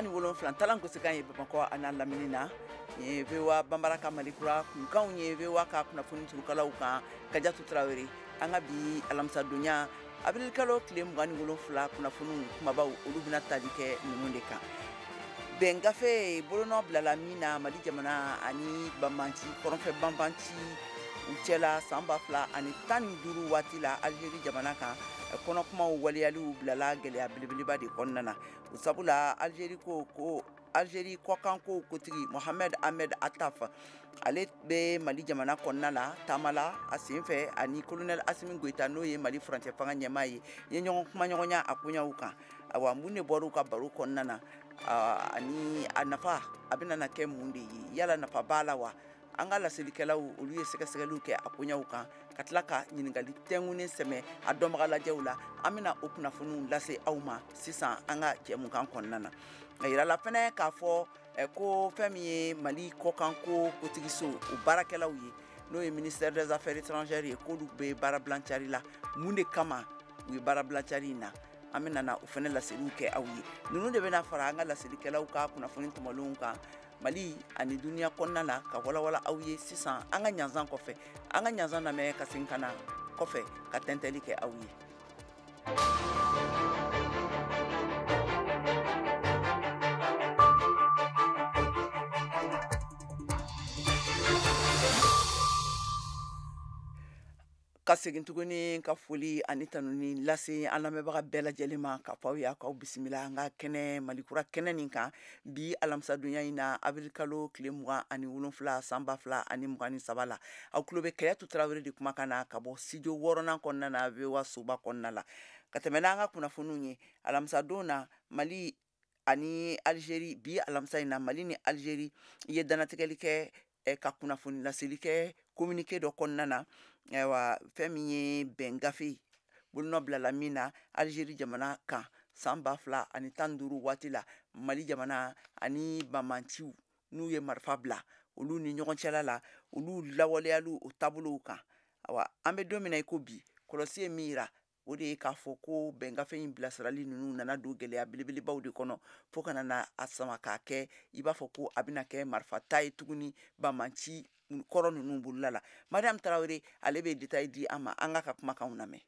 17 talan gosikan ye Bamakɔ a n'a lamini na. Nin ye VOA Banbara ka Mali kura kunkanw ye VOA ka kunnafoni turukalaw kan Kajatu Tarawele. An ka bi alamisadonya avril kalo tile 27 kunnafoniw kumabaw olu bɛna tali kɛ ninnu de kan. Bɛn gafe bolonɔ bilala min na Mali jamana ani banbanci kɔrɔnfɛ banbanci u cɛla san 2015 waati la Algérie jamana kan, kɔnɔkumaw waleyaliw bilala gɛlɛya belebeleba de kɔnɔna na. O sabula Algérie ko ko Algérie kɔkanko kotigi Mohamed Ahmed Attaf ale bɛ Mali jamana kɔnɔna la taama la a senfɛ ani colonel Assimi Goïta n'o ye Mali furancɛ fanga ɲɛmaa ye, ye ɲɔgɔn kumaɲɔgɔnya a koɲɛw kan. Awa mun de bɔra u ka baro kɔnɔna na, ani a nafa a bɛna na kɛ mun de ye, yala nafa b'a la wa? An ka laselikɛlaw olu ye sɛgɛsɛgɛliw kɛ a koɲɛw kan ka tila ka ɲininkali tɛnkunnen sɛmɛ a dɔnbaga lajɛw la. An bɛna o kunnafoniw lase aw ma sisan an ka jɛmukan kɔnɔna na. A yirala fɛnɛ k'a fɔ ko fɛn min ye Mali kɔkanko kotigiso o baarakɛlaw ye n'o ye ministère des affaires étrangères ye, k'olu bɛ baarabila cari la. Mun de kama u ye baarabila cari in na? An bɛna na o fɛnɛ laseliw kɛ aw ye. Ninnu de bɛna fara an ka laselikɛlaw ka kunnafoni tɔmɔlenw kan Mali ani duniya kɔnɔna la ka walawala aw ye sisan an ka ɲanzan kɔfɛ. An ka ɲanzan lamɛn ka segin ka na kɔfɛ ka tɛntɛli kɛ aw ye. Ka segin tuguni ka foli ani tanuni lase an lamɛnbaga bɛɛ lajɛlen ma ka fɔ aw ye k'aw bisimila an ka kɛnɛ Malikura kɛnɛ nin kan bi alamisadonya in na avril kalo tile 27 san 2023 la. Aw tulo bɛ Kajatu Tarawele de kumakan na ka bɔ studio wɔɔrɔnan kɔnɔna na VOA soba kɔnɔna la. Ka tɛmɛ n'an ka kunnafoniw ye alamisadon na Mali ani Algérie, bi alamisa in na Mali ni Algérie ye dannatigɛli kɛ ka kunnafoni laseli kɛ communiqué dɔ kɔnɔna na. Ayiwa fɛn min ye bɛn gafe bolonɔ bilala min na Algérie jamana kan san 2015 waati la Mali jamana ani banbanciw n'u ye marifa bila olu ni ɲɔgɔn cɛla la, olu lawaleyaliw o taabolow kan. Awa an bɛ don min na i ko bi, kɔlɔsi ye min yira o de ye k'a fɔ ko bɛn gafe in bilasirali ninnu nana don gɛlɛya belebelebaw de kɔnɔ fo ka na a sama k'a kɛ i b'a fɔ ko a bɛna kɛ marifa ta ye tuguni banbanci kɔrɔ ninnu bolola la. Mariam Tarawele ale bɛ détail di an ma, an k'a ka kumakanw lamɛn.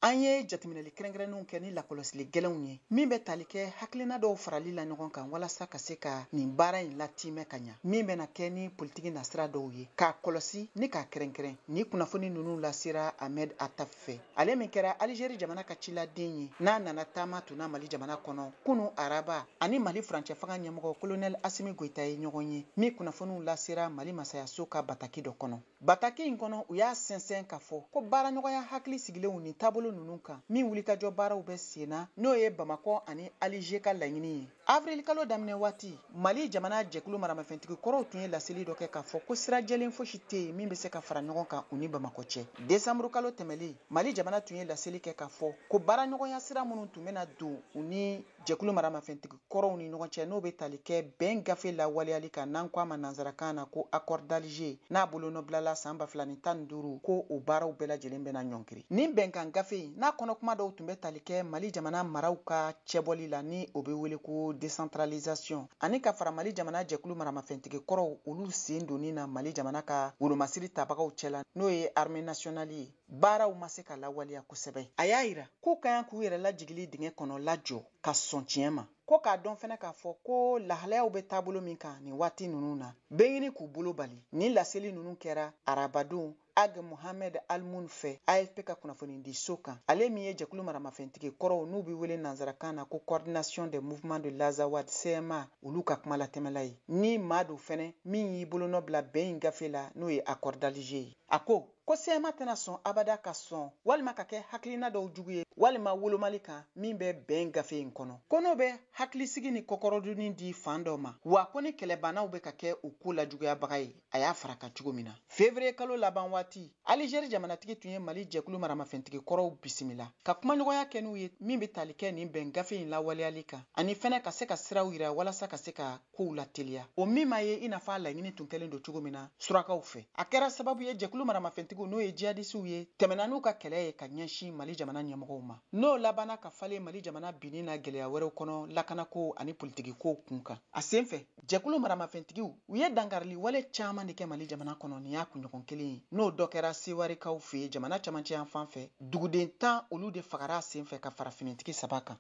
An ye jateminɛli kɛrɛnkɛrɛnnenw kɛ ni lakɔlɔsili gɛlɛnw ye min bɛ tali kɛ hakilina dɔw farali la ɲɔgɔn kan walasa ka se ka nin baara in latimɛ ka ɲa, min bɛna kɛ ni politiki nasira dɔw ye k'a kɔlɔsi ni k'a kɛrɛnkɛrɛn. Ni kunnafoni ninnu lasera Ahmed Attaf fɛ, ale min kɛra Algérie jamana ka ciladen ye n'a nana taama tun na Mali jamana kɔnɔ kunu araba, ani Mali furancɛ fanga ɲɛmɔgɔ colonel Assimi Goïta ye ɲɔgɔn ye min kunnafoniw lasera Mali masayaso ka bataki dɔ kɔnɔ. Bataki in kɔnɔ u y'a sɛnsɛn k'a fɔ ko baaraɲɔgɔnya hakili sigilenw ni taabolo ninnu kan min wulikajɔ baaraw bɛ sen na, n'o ye Bamakɔ ani Alger ka laɲini ye. Avril kalo daminɛ waati, Mali jamana jɛkulu maramafɛntigi kɔrɔw tun ye laseli dɔ kɛ k'a fɔ ko sira jɛlen fosi tɛ yen min bɛ se ka fara ɲɔgɔn kan u ni Bamakɔ cɛ. Desanburu kalo tɛmɛlen, Mali jamana tun ye laseli kɛ k'a fɔ ko baaraɲɔgɔnya sira minnu tun bɛna don u ni jɛkulu maramafɛntigi kɔrɔw ni ɲɔgɔn cɛ, n'o bɛ tali kɛ bɛn gafe lawaleyali kan n'an ko a ma nanzarakan na ko accord d'Alger, n'a bolonɔbilala san 2015, ko o baaraw bɛɛ lajɛlen bɛna ɲɔngiri. Nin bɛnkan gafe in n'a kɔnɔ kuma dɔw tun bɛ tali kɛ Mali jamana maraw ka cɛbɔli la ni o bɛ wele ko décentralisation, ani ka fara Mali jamana jɛkulu maramafɛntigi kɔrɔw olu sen donni na Mali jamana ka wolomasiri tabagaw cɛla, n'o ye armée nationale ye, baaraw ma se ka lawaleya kosɛbɛ. A y'a yira k'u ka kan k'u yɛrɛ lajigili dingɛ kɔnɔ lajɔ ka sɔn tiɲɛ ma, ko k'a dɔn fɛnɛ k'a fɔ ko lahalayaw bɛ taabolo min kan nin waati ninnu na, bɛ ɲini k'u bolo bali. Nin laseli ninnu kɛra arabadon Ag Mohamed Almoun fɛ AFP ka kunnafoni di so kan, ale min ye jɛkulu maramafɛntigi kɔrɔw n'u bɛ wele nanzarakan na ko coordination des mouvements de l'Azawad CMA, olu ka kuma latɛmɛla ye, ni maa don fɛnɛ min y'i bolonɔ bila bɛn in gafe la n'o ye accord d'Alger ye. A ko ko CMA tɛna sɔn abada ka sɔn walima ka kɛ hakilina dɔw jugu ye walima wolomali kan min bɛ bɛn gafe in kɔnɔ, ko n'o bɛ hakilisigi ni kɔkɔrɔdonni di fan dɔ ma, wa ko ni kɛlɛbannaw bɛ ka kɛ u ko lajuguyabaga ye. A y'a fara kan cogo min na, février kalo laban waati, Algérie jamanatigi tun ye Mali jɛkulu maramafɛntigi kɔrɔw bisimila ka kumaɲɔgɔnya kɛ n'u ye min bɛ tali kɛ nin bɛn gafe in lawaleyali kan, ani fɛnɛ ka se ka siraw yira walasa ka se ka kow lateliya, o min ma ye i n'a fɔ a laɲini tun kɛlen don cogo min na surakaw fɛ. A kɛra sababu ye jɛkulu maramafɛntigiw n'o ye jihadisiw ye tɛmɛna n'u ka kɛlɛ ye ka ɲɛsin Mali jamana ɲɛmɔgɔw ma, n'o labanna ka falen Mali jamana binni na gɛlɛya wɛrɛw kɔnɔ. lakanako ani politikiko kun kan. A senfɛ, jɛkulu maramafɛntigiw u ye dankarili wale caman de kɛ Mali jamana kɔnɔ. Nin y'a kunɲɔgɔn kelen ye n'o dɔ kɛra Sewarekaw fɛ yen, jamana camancɛ yan fan fɛ. Duguden 10 olu de fagara a senfɛ ka fara finitigi 3 kan.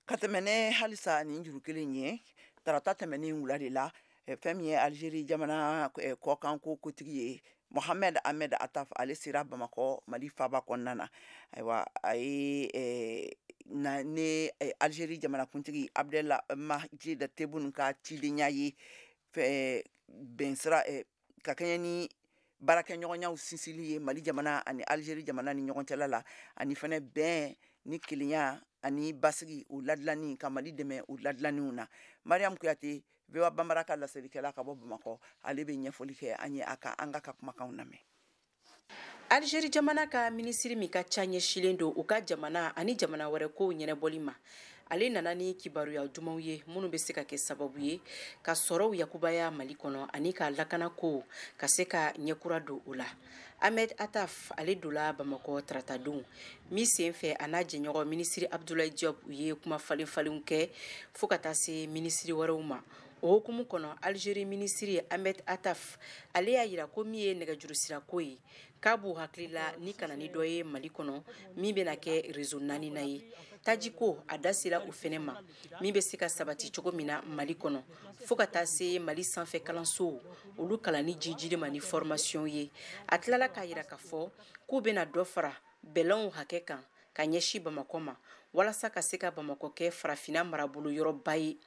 Ka tɛmɛ ne halisa nin juru kelen ye, tarata tɛmɛnen wula de la, fɛn min ye Algérie jamana kɔkanko kotigi ye, Mohamed Ahmed Attaf, ale sera Bamakɔ, Mali faaba kɔnɔna na. Ayiwa, a ye na ne Algérie jamanakuntigi Abdelmadjid Tebboune ka cidenya ye bɛnsira ka kɛɲɛ ni baarakɛɲɔgɔnyaw sinsili ye Mali jamana ani Algérie jamana ni ɲɔgɔn cɛla la, ani fɛnɛ bɛn ni kelenya ani basigi o ladilanni, ka Mali dɛmɛ o ladilanniw na. Mariam Kuyate, VOA Bambara ka laselikɛla ka bɔ Bamakɔ, ale bɛ ɲɛfɔli kɛ an ye a kan. An ka kumakanw lamɛn. Algérie jamana ka minisiri min ka ca ɲɛsilen don u ka jamana ani jamana wɛrɛ kow ɲɛnabɔli ma, ale nana ni kibaruya dumanw ye minnu bɛ se ka kɛ sababu ye ka sɔrɔw yakubaya Mali kɔnɔ ani ka lakanako ka se ka ɲɛkura don o la. Ahmed Attaf, ale donna Bamakɔ taratadon min sen fɛ, a n'a jɛɲɔgɔn minisiri Abdoulaye Diop, u ye kuma falen falenw kɛ fo ka taa se minisiri wɛrɛw ma. O hukumu kɔnɔ, Algérie minisiri Ahmed Attaf, ale y'a yira ko min ye nɛgɛjurusirako ye, k'a b'u hakili la ni kana ni dɔ ye Mali kɔnɔ min bɛna kɛ réseau naaninan ye. Tajiko, a da sera o fɛnɛ ma, min bɛ se ka sabati cogo min na Mali kɔnɔ, fo ka taa se Mali sanfɛ kalansow olu kalanni jijili ma ni formation ye. A tilala k'a yira k'a fɔ k'u bɛna dɔ fara bɛlɛnw hakɛ kan ka ɲɛsin Bamakɔ ma, walasa ka se ka Bamakɔ kɛ farafinna marabolo yɔrɔba ye.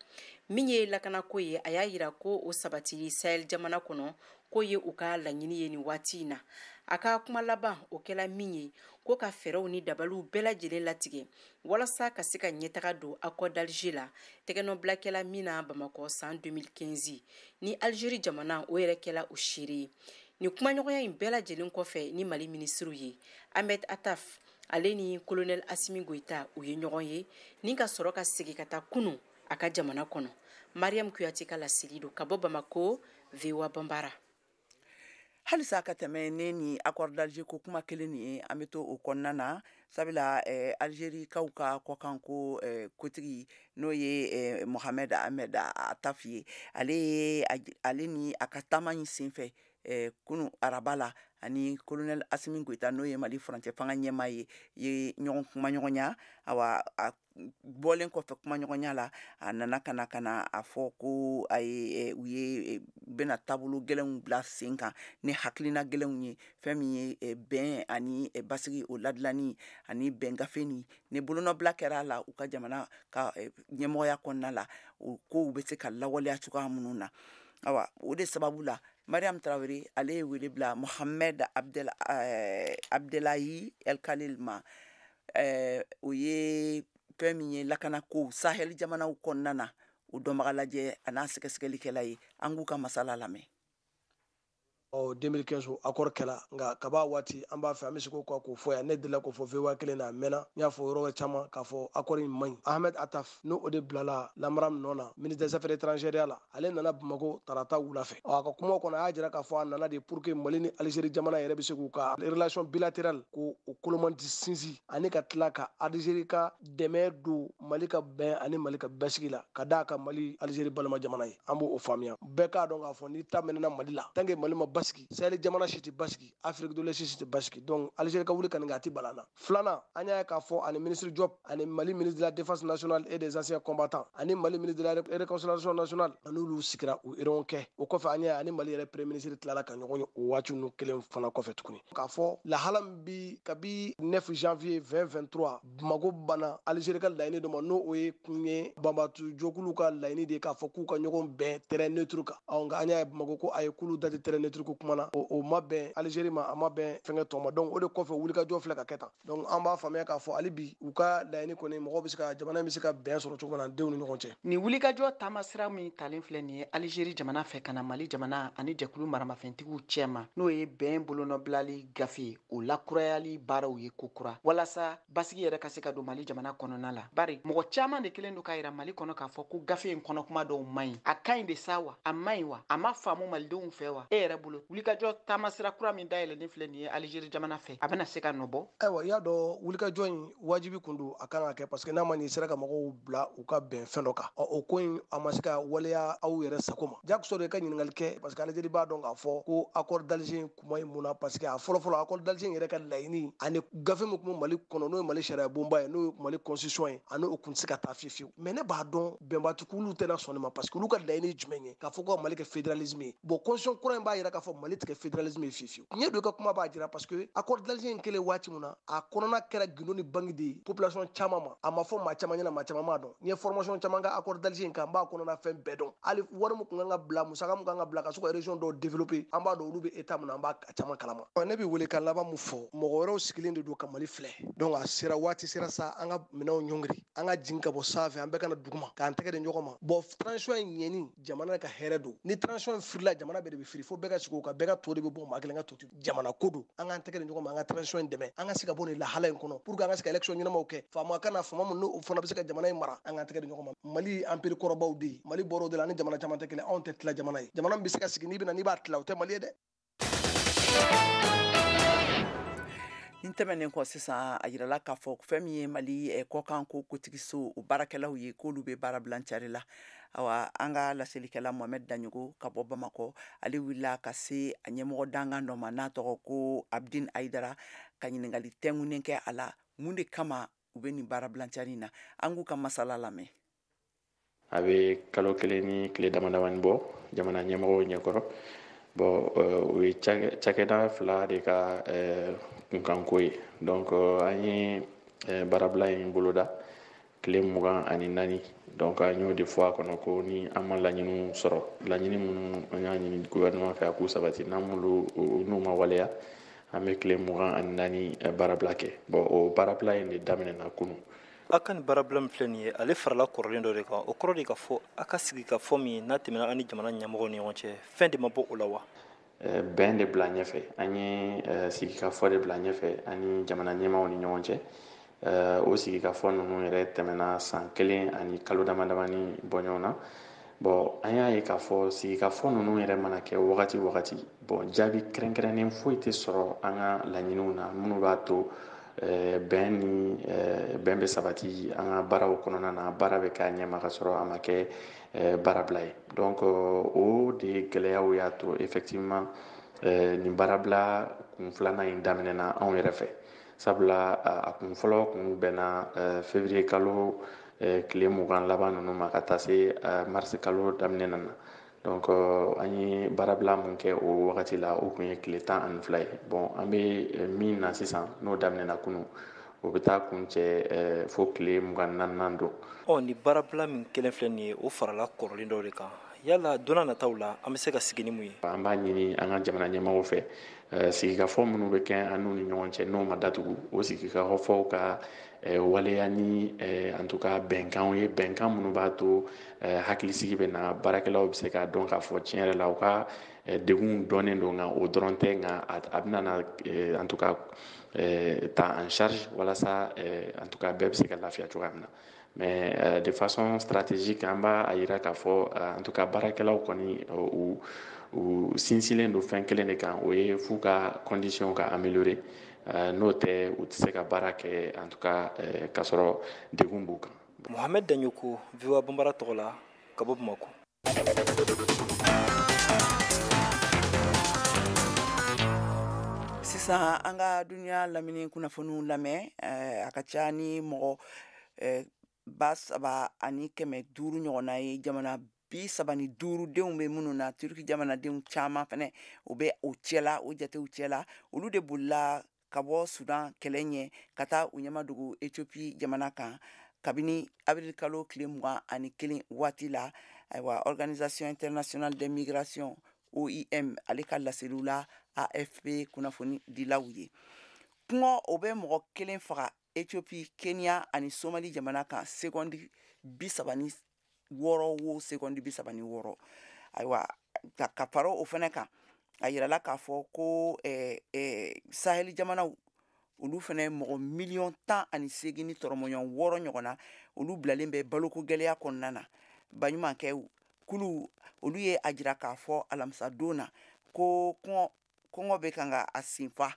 Min ye lakanako ye, a y'a yira ko o sabatili Sahel jamana kɔnɔ, k'o ye u ka laɲini ye nin waati in na. A ka kuma laban, o kɛla min ye, ko ka fɛɛrɛw ni dabaliw bɛɛ lajɛlen latigɛ walasa ka se ka ɲɛtaga don accord d'Alger la, tɛgɛnɔbilakɛla min na Bamakɔ san 2015, ni Algérie jamana o yɛrɛ kɛla o seere ye. Nin kumaɲɔgɔnya in bɛɛ lajɛlen kɔfɛ ni Mali minisiriw ye, Ahmed Attaf, ale ni colonel Assimi Goïta, u ye ɲɔgɔn ye ni ka sɔrɔ ka segin ka taa kunu a ka jamana kɔnɔ. Mariam Kuyate ka laseli don ka bɔ Bamako, VOA Bambara. Halisa ka tɛmɛ ne ni accord d'Alger ko kuma kelen nin ye, an bɛ to o kɔnɔna na, sabula Algérie kaw ka kɔkan ko kotigi, n'o ye Mohamed Ahmed Attaf ye, ale ye ale ni a ka taama in senfɛ kunu araba la, ani colonel Assimi Goïta, n'o ye Mali furancɛ fanga ɲɛmaa ye, ye ɲɔgɔn kumaɲɔgɔnya. Awa, a bɔlen kɔfɛ kumaɲɔgɔnya la, a nana ka na a fɔ ko a ye u ye bɛna taabolo gɛlɛnw bila sen kan ni hakilina gɛlɛnw ye, fɛn min ye bɛn ani basigi o ladilanni ani bɛn gafe ni bolonɔbila kɛra a la u ka jamana ka ɲɛmɔgɔya kɔnɔna la, o kow bɛ se ka lawaleya cogoya minnu na. Awa, o de sababu la, Mariam Tarawele, ale ye wele bila Mohamed Abdelahi El Khalil ma. O ye fɛn min ye lakanako Sahel jamanaw kɔnɔna na, o dɔnbaga lajɛ a n'a sɛgɛsɛgɛlikɛla ye. An k'u ka masala lamɛn. Ɔ, 2015 accord kɛla, nka kaba waati an b'a fɛ an bɛ se k'o k'o fɔ yan. Ne delila k'o fɔ VOA kelen na, a mɛnna. N y'a fɔ yɔrɔ wɛrɛ caman k'a fɔ accord in man ɲi. Ahmed Attaf, n'o o de bilala Lamram nɔ na, ministre des affaires étrangères la, ale nana Bamako tarata wula fɛ. Ɔ, a ka kumaw kɔnɔ, a y'a jira k'a fɔ a nana de pour que Mali ni Algérie jamana yɛrɛ bɛ se k'u ka relation bilatérale ko o kolomandi sinsin, ani ka tila ka Algérie ka dɛmɛ don Mali ka bɛn ani Mali ka basigi la, ka d'a ka Mali Algérie balima jamana ye. An b'o faamuya. Bɛɛ k'a dɔn k'a fɔ ni ta mɛnna Mali la, tant que Mali ma basigi, Sahel jamana si tɛ basigi, Afrique de l'Est si tɛ basigi. Donc Algérie ka wuli ka nin kɛ, a tɛ bala an na. Filanan, an y'a ye k'a fɔ ani ministre Diop, ani Mali ministre de la défense nationale et des anciens combattants, ani Mali ministre de la réconciliation nationale, ani olu sigira u réunion kɛ. O kɔfɛ, an y'a ye ani Mali yɛrɛ premier ministre tilala ka ɲɔgɔn ye o waati ninnu kelen fana kɔfɛ tuguni, k'a fɔ lahala min bi kabi 9 janvier 2023, Bamako banna Algérie ka laɲini dɔ ma, n'o o ye kun ye banbatu jɔkulu ka laɲini de ye k'a fɔ k'u ka ɲɔgɔn bɛn terrain neutre kan. Ɔ, nka an y'a ye Bamako ko a ye, k'olu da tɛ terrain neutre ko kuma na. O ma bɛn Algérie ma, a ma bɛn fɛnkɛ tɔ ma. Donc o de kɔfɛ, wulikajɔ filɛ ka kɛ tan. Donc an b'a faamuya k'a fɔ hali bi u ka laɲini kɔni, mɔgɔw bɛ se ka jamana in bɛ se ka bɛn sɔrɔ cogo min na denw ni ɲɔgɔn cɛ. Nin wulikajɔ taamasira min talen filɛ nin ye Alizeri jamana fɛ ka na Mali jamana ani jɛkulu maramafɛntigiw cɛma, n'o ye bɛn bolonɔbilali gafe o lakurayali baaraw ye kokura, walasa basigi yɛrɛ ka se ka don Mali jamana kɔnɔna la, bari mɔgɔ caman de kelen don k'a yira Mali kɔnɔ k'a fɔ ko gafe in kɔnɔ kuma dɔw man ɲi. A ka ɲi de sa wa, a man ɲi wa, a ma faamu malidenw fɛ wa? E yɛrɛ bolo, bolo, wulikajɔ taamasira kura min dayɛlɛlen filɛ nin ye Algérie jamana fɛ, a bɛna se ka nɔ bɔ? Ayiwa, i y'a dɔn, wulikajɔ in wajibi kun don, a kan ka kɛ, parce que n'a ma ɲɛ, i sera ka mɔgɔw bila u ka bɛn fɛn dɔ kan. Ɔ, o ko in, a ma se ka waleya aw yɛrɛ sago ma. Jagosa don i ka ɲininkali kɛ, parce que Algérie b'a dɔn k'a fɔ ko accord d'Alger in kuma ye mun na, parce que a fɔlɔfɔlɔ, accord d'Alger in yɛrɛ ka laɲini ani gafe min tun bɛ Mali kɔnɔ, n'o ye Mali sariya bonba ye, n'o ye Mali constitution ye, ani o kun tɛ se ka taa fiyewu fiyewu. Mais ne b'a dɔn, bɛnbatikuluw tɛna sɔn nin ma, parce que olu ka laɲini ye jumɛn ye? K'a fɔ ko ka Mali kɛ fédéralisme ye. Bon, constitution kura in b'a yira k'a fɔ Mali tɛ kɛ fédéralisme ye fiyewu fiyewu. N ye don i ka kuma b'a jira, parce que accord d'Alger in kɛlen waati min na, a kɔnɔna kɛra gindo ni bangi de ye population caman ma. A ma fɔ maa caman ɲɛna, maa caman m'a dɔn. N ye formation caman kɛ accord d'Alger in kan, n b'a kɔnɔna fɛn bɛɛ dɔn. Hali wari min kun kan ka bila, musaka min kan ka bila ka se ka région dɔw développer, an b'a dɔn olu bɛ état min na, an b'a caman kalama. Ne bɛ wele ka laban mun fɔ? Mɔgɔ wɛrɛw sigilen de don ka Mali filɛ. Donc a sera, waati sera sa, an ka minɛnw ɲɔngiri, an ka jigin ka bɔ sanfɛ, an bɛɛ ka na duguma k'an tɛgɛ di ɲɔgɔn ma. Bon, transition in ɲɛni, jamana ka hɛrɛ don. Ni transition in firila, jamana bɛɛ de bɛ firi. Fo bɛɛ ka sigi o kan, bɛɛ ka to de bɛ bɔ, maa kelen ka to tɛ. Jamana ko don. An k'an tɛgɛ di ɲɔgɔn ma, an ka transition in dɛmɛ, an ka se ka bɔ nin lahala in kɔnɔ, pour que an ka se ka élection ɲɛnamaw kɛ. Faama ka na, faama min n'o fana bɛ se ka jamana in mara. An k'an tɛgɛ di ɲɔgɔn ma. Mali empire kɔrɔbaw de ye, Mali bɔra o de la. Ani jamana caman tɛ kelen. Anw tɛ tila jamana ye. Jamana min bɛ se ka sigi, n'i bɛna n'i b'a tila, o tɛ Mali ye dɛ. Nin tɛmɛnen kɔ sisan, a yirala k'a fɔ fɛn min ye Mali kɔkan ko kotigiso, o baarakɛlaw ye, k'olu bɛ baara bila cari la. Awa, an ka laselikɛla Mohamed Daɲogo ka bɔ Bamakɔ, ale wulila ka se a ɲɛmɔgɔ dankan dɔ ma n'a tɔgɔ ko Abdin Ayidara, ka ɲininkali tɛnkunnen kɛ a la, mun de kama u bɛ nin baara bila cari in na. An k'u ka masala lamɛn. A bɛ kalo 1 ni tile dama damani bɔ jamana ɲɛmɔgɔw ɲɛkɔrɔ. Bon, o ye cakɛda fila de ka kunkanko ye. Donc an ye baarabila in boloda tile 24. Donc an y'o de fɔ a kɔnɔ ko ni an ma laɲiniw sɔrɔ, laɲini minnu an y'a ɲini gouvernement fɛ a k'u sabati, n'an m'olu, n'u ma waleya, an bɛ tile 24 baarabila kɛ. Bon, o baarabila in de daminɛna kunun. A ka nin baarabila min filɛ nin ye, ale farala kɔrɔlen dɔ de kan. O kɔrɔ de ka fɔ a ka sigi ka fɔ min n'a tɛmɛna an ni jamana ɲɛmɔgɔw ni ɲɔgɔn cɛ, fɛn de ma bɔ o la wa? Bɛn de bila ɲɛfɛ, an ye sigikafɔ de bila ɲɛfɛ ani jamana ɲɛmaaw ni ɲɔgɔn cɛ. O sigikafɔ ninnu yɛrɛ tɛmɛna san 1 ani kalo dama damani bɔ ɲɔgɔn na. Bon, an y'a ye k'a fɔ sigikafɔ ninnu yɛrɛ mana kɛ wagati wagati, bon, jaabi kɛrɛnkɛrɛnnen foyi tɛ sɔrɔ an ka laɲiniw na minnu b'a to bɛn ni bɛn bɛ sabati an ka baaraw kɔnɔna na, baara bɛ kɛ a ɲɛma ka sɔrɔ a ma kɛ baarabila ye. Donc o de gɛlɛyaw y'a to effectivement nin baarabila kun filanan in daminɛna anw yɛrɛ fɛ, sabula a kun fɔlɔ kun bɛnna février kalo tile 20 laban ninnu ma ka taa se mars kalo daminɛ na. Donc an ye baarabila mun kɛ o wagati la, o kun ye tile 12 ye. Bon, an bɛ min na sisan, n'o daminɛna kunun, o bɛ taa kun cɛ fo tile 24nan don. Ɔ, ni baarabila min kelen filɛ nin ye, o farala kɔrɔlen dɔw de kan. Yala don nataw la, an bɛ se ka sigi ni mun ye? An b'a ɲini an ka jamana ɲɛmɔgɔw fɛ, sigikafɔ minnu bɛ kɛ an n'u ni ɲɔgɔn cɛ, n'o ma datugu, o sigikafɔw ka waleya ni en tout cas bɛnkanw ye, bɛnkan minnu b'a to hakilisigi bɛ na, baarakɛlaw bɛ se k'a dɔn k'a fɔ tiɲɛ yɛrɛ la u ka degun dɔnnen don. Nka o dɔrɔn tɛ, nka a bɛna na en tout cas ta en charge walasa en tout cas bɛɛ bɛ se ka lafiya cogoya min na. Mais de façon stratégique, an b'a a yira k'a fɔ en tout cas baarakɛlaw kɔni, u sinsinlen don fɛn kelen de kan, o ye f'u ka condition ka améliorer. N'o tɛ, u tɛ se ka baara kɛ en tout cas k'a sɔrɔ degun b'u kan. Mohamed Daɲoko, VOA Banbara tɔgɔ la, ka bɔ Bamakɔ. Sisan, an ka duniya lamini kunnafoniw lamɛn. A ka ca ni mɔgɔ 3500 ɲɔgɔnna ye, jamana 35 denw bɛ minnu na, Turki jamanadenw caman fɛnɛ o bɛ o cɛla, o jatew cɛla. Olu de bolila ka bɔ Sudan kɛlɛ ɲɛ ka taa u ɲɛmadogo Ethiopie jamana kan kabini avril kalo tile 21 waati la. Ayiwa, Organisation internationale des migrations, OIM, ale ka laseliw la AFP kunnafoni dilaw ye, kɔngɔ o bɛ mɔgɔ kelen faga Ethiopie, Kenya ani Somali jamana kan sekondi 36 wo sekondi 36. Ayiwa, ka fara o fana kan, a yirala k'a fɔ ko Sahel jamanaw, olu fana mɔgɔ miliyɔn 18 ni tɔrɔmɔɲɔgɔn 6 ɲɔgɔn na, olu bilalen bɛ baloko gɛlɛya kɔnɔna na. Baɲumankɛ kulu, olu ye a jira k'a fɔ alamisadon na Ko kɔngɔ bɛ kan ka a senfa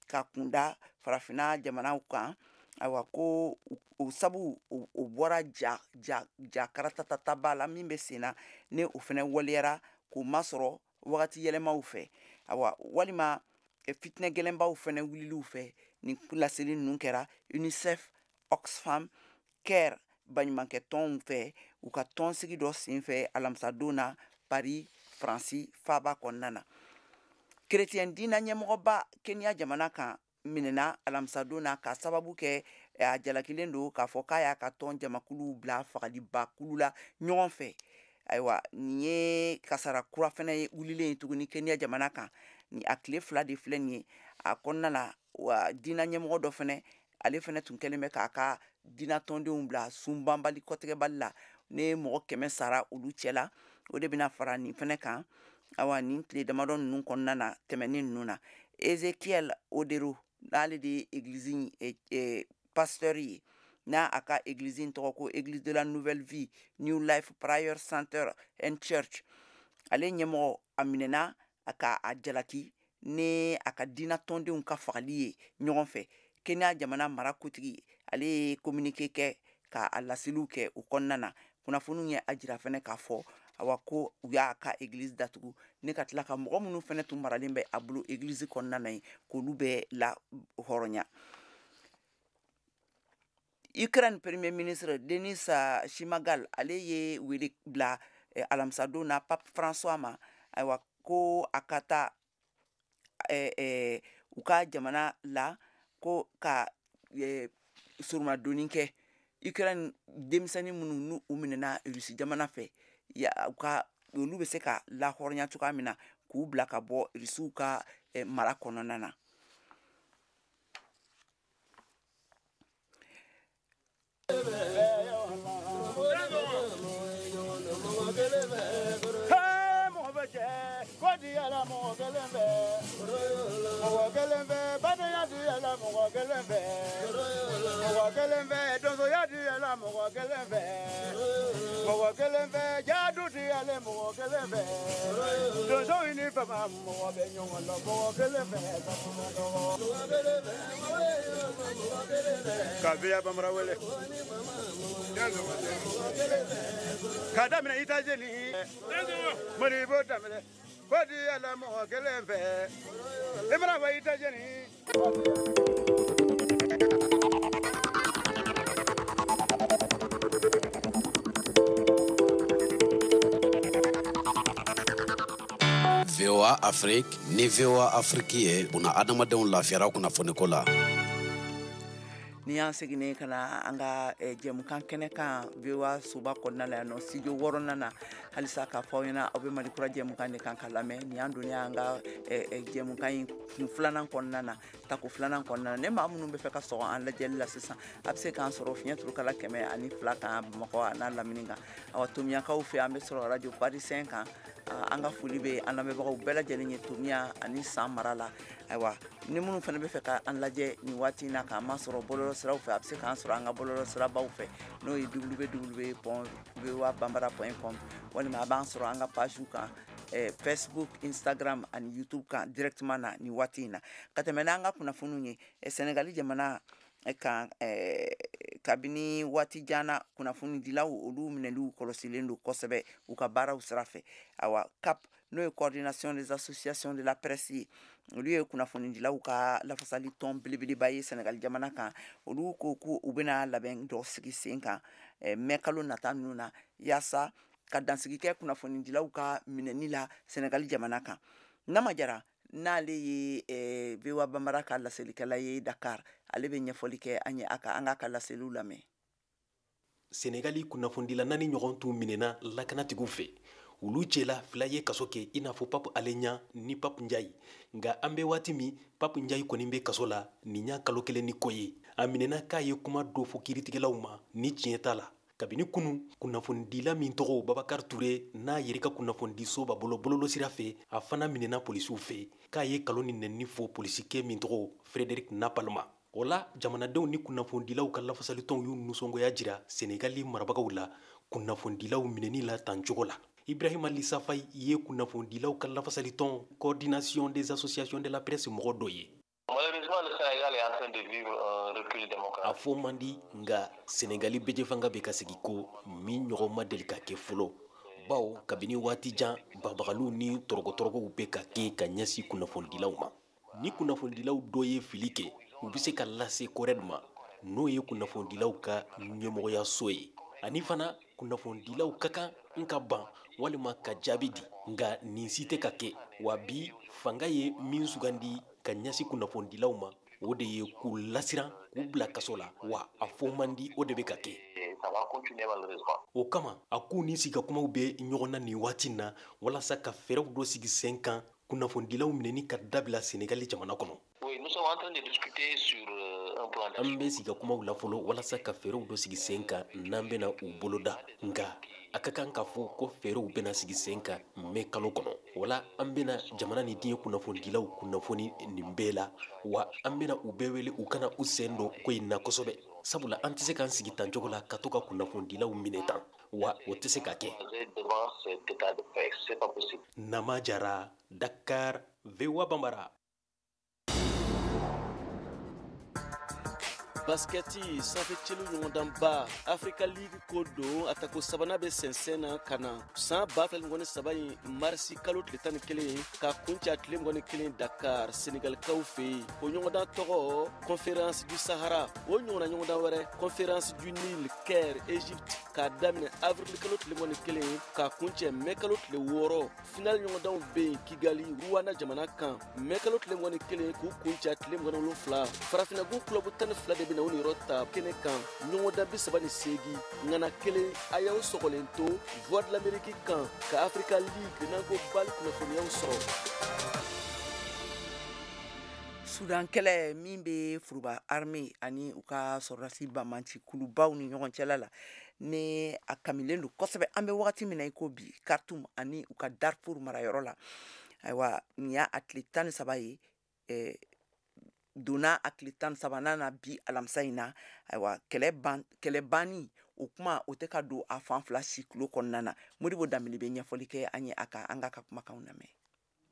ka kunda farafinna jamanaw kan. Ayiwa, ko o sabu o bɔra ja ja ja karatataba la min bɛ sen na, ni o fana waleyara k'o masɔrɔ wagati yɛlɛmaw fɛ, ayiwa, walima fitinɛ gɛlɛnbaw fana wuliliw fɛ. Nin laseli ninnu kɛra UNICEF, Oxfam, CARE baɲumankɛ tɔnw fɛ, u ka tɔnsigi dɔ senfɛ alamisadon na Paris, Faransi faaba kɔnɔna na. Kerecɛn diinɛ ɲɛmɔgɔba Kenya jamana kan minɛna alamisadon na k'a sababu kɛ a jalakilen don k'a fɔ k'a y'a ka tɔn jamakuluw bila fagaliba kulu la ɲɔgɔn fɛ. Ayiwa, nin ye kasara kura fana ye wulilen ye tuguni Kenya jamana kan. Ni a tile 2 de filɛ nin ye a kɔnɔna la, wa diinɛ ɲɛmɔgɔ dɔ fana, ale fana tun kɛlen bɛ k'a ka diinɛ tɔndenw bila sunbanbali kɔtigɛbali la, ne mɔgɔ 100 sara olu cɛ la. O de bɛna fara nin fana kan. Awa, nin tile damadɔ ninnu kɔnɔna na, tɛmɛnen ninnu na, Ezekiel Odero, n'ale de ye église pasteur ye, n'a a ka église in tɔgɔ ko Église de la Nouvelle Vie, New Life Prayer Center and Church, ale ɲɛmɔgɔ, a minɛna a ka a jalaki ni a ka diinɛ tɔndenw ka fagali ye ɲɔgɔn fɛ. Kenya jamana mara kotigi, ale ye communiqué kɛ ka a laseliw kɛ o kɔnɔna na. Kunnafoniw ye a jira fɛnɛ k'a fɔ, awa, ko u y'a ka église datugu, ne ka tila ka mɔgɔ minnu fɛnɛ tun maralen bɛ a bolo église kɔnɔna na yen, k'olu bɛɛ la hɔrɔnya. Ukraine Premier ministre Denis Shmyhal, ale ye wele bila alamisadon na Pape François ma, ayiwa, ko a ka taa u ka jamana la, ko ka soronadonni kɛ Ukraine denmisɛnnin minnu n'u u minɛna Rusi jamana fɛ, u ka olu bɛ se ka lahɔrɔnya cogoya min na, k'u bila ka bɔ Rusiw ka mara kɔnɔna na. Ka bambara wele ka daminɛ États-Unis, Modibo daminɛ ko di yala mɔgɔ kelen fɛ, i mana bɔ États-Unis. VOA Afrique ni VOA Afrique ye buna adamadenw lafiyara kunnafoniko la. Ni y'an seginnen ka na an ka jɛmukan kɛnɛ kan VOA soba kɔnɔna la yan nɔ, studio 6nan na, halisa k'a fɔ aw ɲɛna, aw bɛ Mali kura jɛmukan de kan ka lamɛn. Nin y'an donnen an ka jɛmukan in kun filanan kɔnɔna na, tako filanan kɔnɔna na. Ne maa minnu bɛ fɛ ka sɔgɔ an lajɛli la sisan, a bɛ se k'an sɔrɔ fiɲɛ turukala 102 kan Bamakɔ a n'a lamini kan. Awa, Tomiyakaw fɛ, an bɛ sɔrɔ radio Parisien kan. An ka foli bɛ an lamɛnbagaw bɛɛ lajɛlen ye Tomiya ani San mara la. Ayiwa, ni minnu fana bɛ fɛ ka an lajɛ nin waati in na, k'an masɔrɔ bɔlɔlɔsiraw fɛ, a bɛ se k'an sɔrɔ an ka bɔlɔlɔsirabaw fɛ, n'o ye www.voabambara.com, walima a b'an sɔrɔ an ka page kan, Facebook, Instagram ani YouTube kan directement na nin waati in na. Ka tɛmɛ n'an ka kunnafoniw ye, Senegali jamana kan, kabini waati jan na, kunnafonidilaw olu minɛliw kɔlɔsilen don kosɛbɛ u ka baaraw sira fɛ. Awa, CAP, n'o ye Coordination des associations de la presse ye, olu ye kunnafonidilaw ka lafasali tɔn belebeleba ye Senegali jamana kan, olu ko ko u bɛna labɛn dɔ sigi sen kan mɛ kalo nata ninnu na, yaasa ka dansigi kɛ kunnafonidilaw ka minɛni la Senegali jamana kan. Nama Jara, n'ale ye VOA Bambara ka laselikɛla ye Dakar, ale bɛ ɲɛfɔli kɛ an ye a ka an ka laseliw lamɛn. Senegali kunnafonidila 4 ɲɔgɔn tun minɛna lakanatigiw fɛ. Olu cɛla 2 ye kaso kɛ, i n'a fɔ Pape Alé Niang ni Pape Ndiaye. Nka an bɛ waati min, Pape Ndiaye kɔni bɛ kaso la nin y'a kalo 1 ni kɔ ye. A minɛna k'a ye kuma dɔ fɔ kiiritigɛlaw ma ni tiɲɛ t'a la. Kabini kunu, kunnafonidila min tɔgɔ Babacar Touré, n'a yɛrɛ ka kunnafonidiso b'a bolo bɔlɔlɔsira fɛ, a fana minɛna polisiw fɛ k'a ye kalon ni nɛni fɔ polisikɛ min tɔgɔ Frédéric Napalma. O la, jamanadenw ni kunnafonidilaw ka lafasalitɔnw y'u nisɔngoya jira Senegali marabagaw la kunnafonidilaw minɛni la tan cogo la. Ibrahima Lissa Faye ye kunnafonidilaw ka lafasalitɔn Coordination des associations de la presse mɔgɔ dɔ ye. A fɔ man di, nka Senegali bɛjɛfanga bɛ ka segi ko min ɲɔgɔn ma deli ka kɛ fɔlɔ, bawo kabini waati jan bagabagaliw ni tɔrɔgɔtɔrɔgɔw bɛ ka kɛ ka ɲɛsin kunnafonidilaw ma. Ni kunnafonidilaw dɔ ye fili kɛ, u bɛ se ka lase CORED ma, n'o ye kunnafonidilaw ka ɲɛmɔgɔyaso ye. Ani fana kunnafonidilaw ka kan n ka ban walima ka jaabi di, nka nin si tɛ ka kɛ. Wa bi fanga ye min sugandi ka ɲɛsin kunnafonidilaw ma, o de ye k'u lasiran, k'u bila kaso la, wa a fɔ man di, o de bɛ ka kɛ. O kama a k'u ni sigikakumaw bɛ ɲɔgɔn na nin waati na walasa ka fɛɛrɛw dɔ sigi sen kan kunnafonidilaw minɛni ka dabila Senegali jamana kɔnɔ. An bɛ sigikakumaw la fɔlɔ walasa ka fɛɛrɛw dɔ sigi sen kan n'an bɛna u boloda, nka a ka kan k'a fɔ ko fɛɛrɛw bɛna sigi sen kan mɛ kalo kɔnɔ. Wala an bɛna jamana ni diɲɛ kunnafonidilaw kunnafoni nin bɛɛ la, wa an bɛna u bɛɛ wele u kana u sen don ko in na kosɛbɛ, sabula an tɛ se k'an sigi tan cogo la ka to ka kunnafonidilaw minɛ tan, wa o tɛ se ka kɛ. Nama Jara, Dakar, VOA Bambara. Baskɛti sanfɛ celu ɲɔgɔndanba Africa League ko don, a tako sabanan bɛ sɛnsɛn na ka na san 2023 in marisi kalo tile 11 ka kuncɛ a tile 21 Dakar, Senegalikaw fɛ yen. O ɲɔgɔndan tɔgɔ Conférence du Sahara. O ɲɔgɔnna ɲɔgɔndan wɛrɛ Conférence du Nil, Caire, Égypte, k'a daminɛ avril kalo tile 21 k'a kuncɛ mɛ kalo tile 6. Final ɲɔgɔndanw bɛ yen Kigali, Rwanda jamana kan, mɛ kalo tile 21 k'u kuncɛ a tile 27. Farafinnagun club 12 de bɛ na o niyɔrɔ ta kɛnɛ kan, ɲɔgɔndan 38 ŋana kelen. A y'aw sɔgɔlen to Voix de l'Amérique kan ka Africa League n'an ko BAL kunnafoniyaw sɔrɔ. Sudan kɛlɛ min bɛ foroba armée ani u ka sɔrɔdasi banbanci kulubaw ni ɲɔgɔn cɛla la, ni a kamilen don kosɛbɛ an bɛ wagati min na i ko bi Khartoum ani u ka Darfur marayɔrɔ la. Ayiwa, nin y'a a tile 13 ye, donna a tile 13nan na bi alamisa in na. Ayiwa, kɛlɛ banni o kuma o tɛ ka don a fan fila si tulo kɔnɔna na. Modibo Danbele bɛ ɲɛfɔli kɛ an ye a kan, an k'a ka kumakanw lamɛn.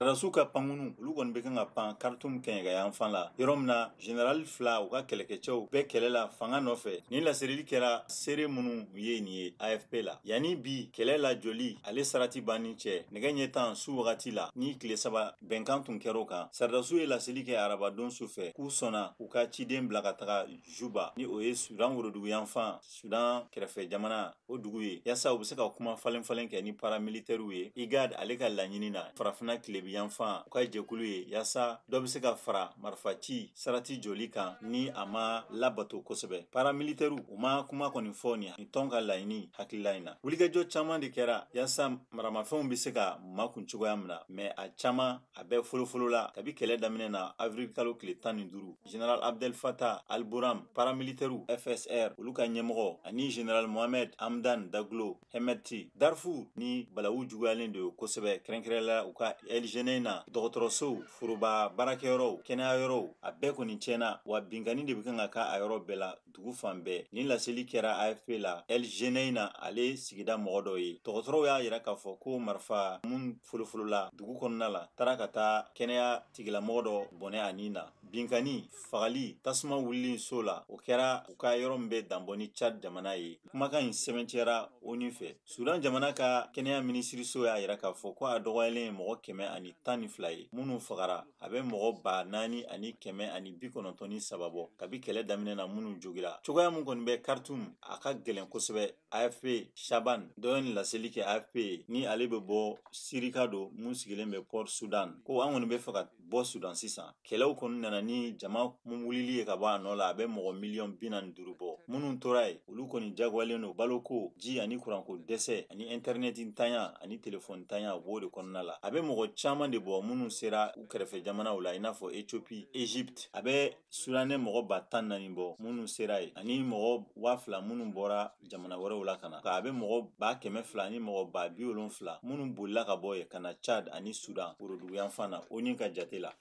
Sɔrɔdasiw ka pankunu olu kɔni bɛ kan ka pan Khartoum kɛɲɛka fan la, yɔrɔ min na général fila u ka kɛlɛkɛcɛw bɛɛ kɛlɛ la fanga nɔfɛ. Nin laseli kɛra seere minnu ye nin ye AFP la. Yanni bi kɛlɛ la joli ale sarati banni cɛ nɛgɛ ɲɛ 10 su wagati la ni tile 3 bɛnkan tun kɛra o kan. Sɔrɔdasiw ye laseli kɛ arabadon su fɛ k'u sɔnna u ka ciden bila ka taga Juba, ni o ye Sudan woroduguyanfan, Sudan kɛrɛfɛ jamana o dugu ye, yaasa u bɛ se ka kuma falen falen kɛ ni paramilitɛriw ye. IGAD ale ka laɲini na farafinna tilebi yanfan u ka jɛkulu ye, yaasa dɔ bɛ se ka fara marifaci sarati joli kan ni a ma labato kosɛbɛ. Paramilitɛriw u ma kuma kɔni fɔ nin tɔn ka laɲini hakilila in na. Wulikajɔ caman de kɛra yaasa maramafɛnw bɛ se ka makun cogoya min na, mɛ a caman a bɛɛ folofolo la kabi kɛlɛ daminɛ na avril kalo tile 15. Général Abdel Fattah al-Burhan, paramilitɛriw FSR olu ka ɲɛmɔgɔ, ani général Mohamed Hamdan Daglo Hemedti. Darfur ni balawu juguyalen de ye kosɛbɛ, kɛrɛnkɛrɛnla u ka El Geneina dɔgɔtɔrɔsow, foroba baarakɛyɔrɔw, kɛnɛyayɔrɔw, a bɛɛ kɔni tiɲɛna, wa binkanni de bɛ kan ka k'a yɔrɔ bɛɛ la dugu fan bɛɛ. Nin laseli kɛra AFP la El Geneina ale sigida mɔgɔ dɔ ye. Dɔgɔtɔrɔw y'a yira k'a fɔ ko marifa mun folofolola dugu kɔnɔna la taara ka taa kɛnɛya tigilamɔgɔ dɔ bɔnɛ a nin na. Binkanni, fagali, tasuma wulili so la, o kɛra u ka yɔrɔ min bɛ danbɔ ni Tchad jamana ye. Kumakan in sɛbɛntiya ONU fɛ. Sudan jamana ka kɛnɛya minisiriso y'a yira k'a fɔ ko a dɔgɔyalen ye mɔgɔ 112 ye minnu fagara. A bɛ mɔgɔ 4193 bɔ kabi kɛlɛ daminɛ na minnu jogira. Cogoya min kɔni bɛ Khartoum, a ka gɛlɛn kosɛbɛ. AFP Shaban dɔ ye nin laseli kɛ AFP, ni ale bɛ bɔ Sirika don mun sigilen bɛ Port Sudan, ko an kɔni bɛ fɛ ka bɔ Sudan sisan. Kɛlɛw kɔni nana ni jama mun wulili ye ka bɔ a nɔ la, a bɛ mɔgɔ miliyɔn 45 bɔ. Minnu tora yen, olu kɔni jagoyalen don baloko, ji ani kuranko dɛsɛ, ani internet ntanya ani telefɔni ntanya, u b'o de kɔnɔna la. A bɛ mɔgɔ caman de bɔ minnu sera u kɛrɛfɛ jamanaw la, i n'a fɔ Ethiopie, Egypte. A bɛ Sudanɛ mɔgɔ 14,000 bɔ minnu sera yen, ani mɔgɔ 2,000 minnu bɔra jamana wɛrɛw la ka na. A bɛ mɔgɔ 200,000 ani mɔgɔ 70,000 minnu bolila ka bɔ yen ka na Tchad ani Sudan woroduguyanfan na, ONU ka jate la.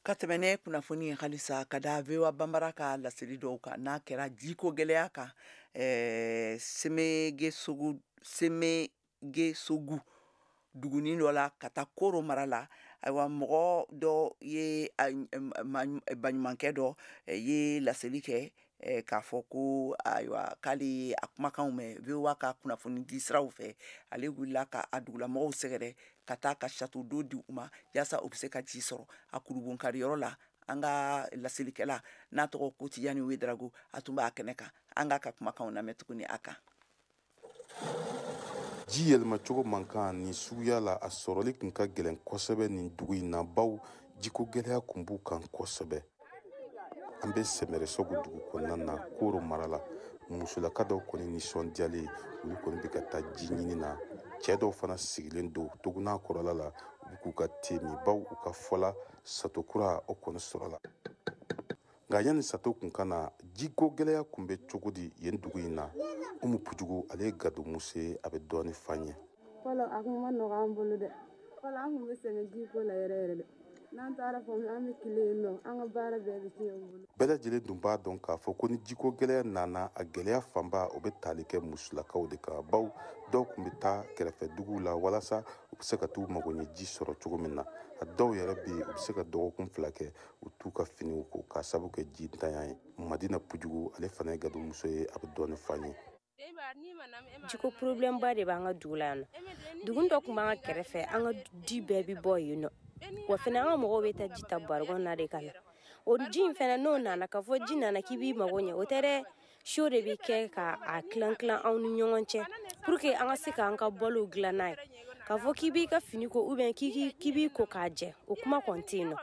Ka tɛmɛ ne kunnafoni ye halisa ka da VOA Bambara ka laseli dɔw kan, n'a kɛra jiko gɛlɛya kan Semegesogo Seme Gesogu dugunin dɔ la ka taa Koro mara la. Ayiwa, mɔgɔ dɔ ye, baɲumankɛ dɔ ye laseli kɛ k'a fɔ ko ayiwa, k'ale ye a kumakanw mɛn VOA ka kunnafoni di siraw fɛ. Ale wulila ka a dugulamɔgɔw sɛgɛrɛ ka taa ka château d'eau di u ma, yaasa u bɛ se ka ji sɔrɔ a kurubonkari yɔrɔ la. An ka laselikɛla n'a tɔgɔ ko Tijani Wedrago, a tun b'a kɛnɛ kan. An k'a ka kumakanw lamɛn tuguni a kan. Ji yɛlɛmacogo man kan nin suguya la, a sɔrɔli tun ka gɛlɛn kosɛbɛ nin dugu in na, baw jiko gɛlɛya kun b'u kan kosɛbɛ. An bɛ Sɛmɛrɛsɔgu dugu kɔnɔna na, Koro mara la. Musolaka dɔw kɔni nisɔndiyalen, olu kɔni bɛ ka taa ji ɲini na. Cɛɛ dɔw fana sigilen don toguna kɔrɔla la, u bɛ k'u ka te min, baw u ka fɔla sato kura o kɔni sɔrɔla. Nka yanni sato kun ka na, jiko gɛlɛya kun bɛ cogo di yen dugu in na? Umu Pujugu, ale ye gado muso ye, a bɛ dɔɔni fa ɲɛ. Fɔlɔ, a kun ma nɔgɔ an bolo dɛ. Fɔlɔ, an kun bɛ sɛgɛn jiko la yɛrɛ yɛrɛ dɛ. N'an taara fɔ an bɛ tile yen nɔ, an ka baara bɛɛ bɛ tiɲɛ an bolo. Bɛɛ lajɛlen dun b'a dɔn k'a fɔ ko ni jiko gɛlɛya nana, a gɛlɛya fanba o bɛ tali kɛ musolakaw de kan, baw dɔw kun bɛ taa kɛrɛfɛ duguw la walasa u bɛ se ka t'u magoɲɛ ji sɔrɔ cogo min na. A dɔw yɛrɛ bɛ yen, u bɛ se ka dɔgɔkun 2 kɛ u t'u ka finiw ko k'a sababu kɛ ji ntanya ye. Madina Pujugu, ale fana ye gadonmuso ye, a bɛ dɔɔnin f'an ye. Jiko problème ba de b'an ka dugu la yan nɔ. Dugu dɔ tun b'an ka kɛrɛfɛ, an ka ji bɛɛ bɛ bɔ yen nɔ. Wa fɛnɛ, an ka mɔgɔw bɛ taa ji ta barikon na de ka na. O ji in fɛnɛ, n'o nana, k'a fɔ ji nana k'i b'i mago ɲɛ, o tɛ dɛ. So de bɛ kɛ ka a tilan tilan anw ni ɲɔgɔn cɛ pour que an ka se k'an ka balow dilan n'a ye. K'a fɔ k'i b'i ka fini ko ou bien k'i b'i ko k'a jɛ, o kuma kɔni tɛ yen nɔ.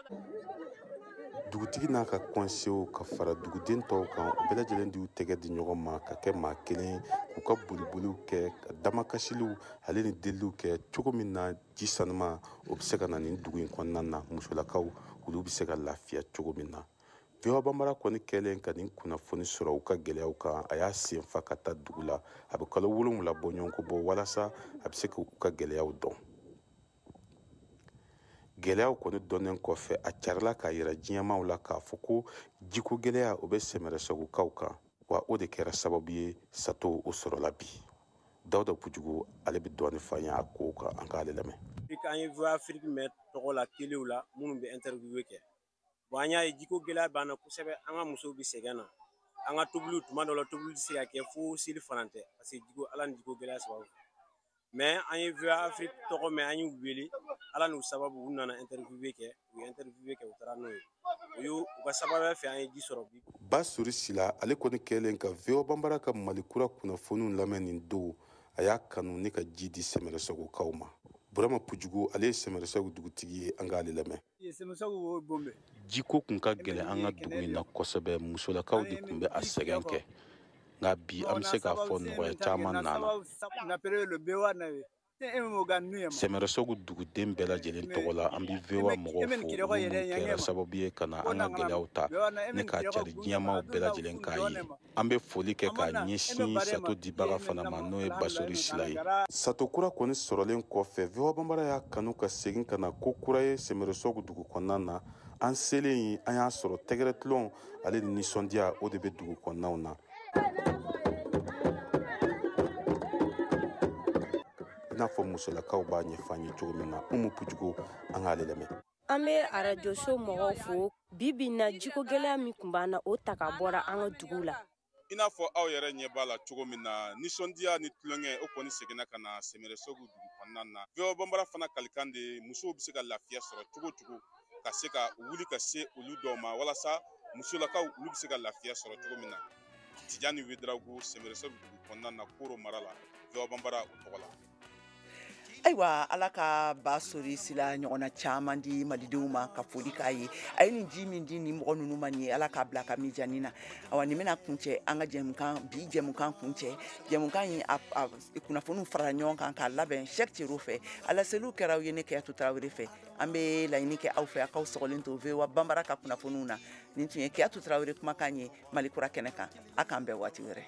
Dugutigi n'a ka kɔnsew ka fara duguden tɔw kan, u bɛɛ lajɛlen d'u tɛgɛ di ɲɔgɔn ma ka kɛ maa kelen, k'u ka boliboliw kɛ, ka damakasiliw ale ni deliliw kɛ cogo min na ji sanuma o bɛ se ka na nin dugu in kɔnɔna na, musolakaw olu bɛ se ka lafiya cogo min na. VOA Banbara kɔni kɛlen ka nin kunnafoni sɔrɔ u ka gɛlɛyaw kan, a y'a sen fa ka taa dugu la. A bɛ kalo 7 bɔ ɲɔgɔn bɔ walasa a bɛ se k'u ka gɛlɛyaw dɔn. Gɛlɛyaw kɔni dɔnnen kɔfɛ, a carila k'a yira diɲɛmaw la k'a fɔ ko jiko gɛlɛya o bɛ Sɛmɛrɛsɛgukaw kan, wa o de kɛra sababu ye sato o sɔrɔla bi. Dawuda Pujugu, ale bɛ dɔɔnin f'an ye a kow kan, an k'ale lamɛn. An ye VOA Afrique mɛn tɔgɔ la telew la minnu bɛ interview kɛ. Bon, an y'a ye jiko gɛlɛya b'an na kosɛbɛ, an ka musow bɛ sɛgɛn na. An ka tobiliw, tuma dɔw la tobili tɛ se ka kɛ fo seli fana tɛ, parce que jiko, Ala ni jiko gɛlɛya sababu. Mais an ye VOA Afrique tɔgɔ mɛn, an y'u wele, Ala n'u sababu, u nana interview kɛ, u ye interview kɛ, u taara n'o ye. U y'u u ka sababuya fɛ, an ye ji sɔrɔ bi. Basori Sila, ale kɔni kɛlen ka VOA Banbara ka Mali kura kunnafoniw lamɛn nin don, a y'a kanu ne ka ji di Sɛmɛrɛsɛgukaw ma. Burama Pujugu, ale ye Sɛmɛrɛsɛgu dugutigi ye, an k'ale lamɛn. Jiko kun ka gɛlɛn an ka dugu in na kosɛbɛ, musolakaw de tun bɛ a sɛgɛn kɛ, nka bi an bɛ se k'a fɔ nɔgɔya caman nana. Sɛmɛrɛsɛgu duguden bɛɛ lajɛlen tɔgɔ la, an bɛ VOA mɔgɔw fo, olu minnu kɛra sababu ye ka na an ka gɛlɛyaw ta ne k'a cari diɲɛmaaw bɛɛ lajɛlen k'a ye. An bɛ foli kɛ k'a ɲɛsin sato dibaga fana ma, n'o ye Basori Sila ye. Sato kura kɔni sɔrɔlen kɔfɛ, VOA Banbara y'a kanu ka segin ka na ko kura ye Sɛmɛrɛsɛgu dugu kɔnɔna na. An selen, an y'a sɔrɔ tɛgɛrɛtulon ale ni nisɔndiya o de bɛ dugu kɔnɔnaw na. I n'a fɔ musolakaw b'a ɲɛfɔ an ye cogo min na. Umu Pujugu, an k'ale lamɛn. An bɛ arajoso mɔgɔw fo. Bi bi in na, jiko gɛlɛya min tun b'an na, o ta ka bɔra an ka dugu la. I n'a fɔ aw yɛrɛ ɲɛ b'a la cogo min na, nisɔndiya ni tulonkɛ o kɔni seginna ka na Sɛmɛrɛsɛgu dugu kɔnɔna na. VOA Banbara fana kalikan de, musow bɛ se ka lafiya sɔrɔ cogo cogo, ka se ka wuli ka se olu dɔw ma walasa musolakaw olu bɛ se ka lafiya sɔrɔ cogo min na. Tijani Wedrago, Sɛmɛrɛsɛgu dugu kɔnɔna na, Koro mara la, VOA Banbara o tɔgɔ la. Ayiwa, Ala ka Basori Sila ɲɔgɔnna caman di malidenw ma. Ka foli k'a ye, a ye nin ji min di nin mɔgɔ ninnu ma nin ye, Ala k'a bila ka mijanin na. Awa, nin bɛna kuncɛ an ka jɛmukan bi, jɛmukan kuncɛ. Jɛmukan in a kunnafoniw farala ɲɔgɔn kan k'a labɛn Sɛki Cero fɛ, a laseliw kɛra aw ye ne Keyatu Tarawele fɛ. An bɛ laɲini kɛ aw fɛ, a k'aw sɔgɔlen to VOA Banbara ka kunnafoniw na. Nin tun ye Keyatu Tarawele kumakan ye Mali kura kɛnɛ kan. A k'an bɛn waati wɛrɛ.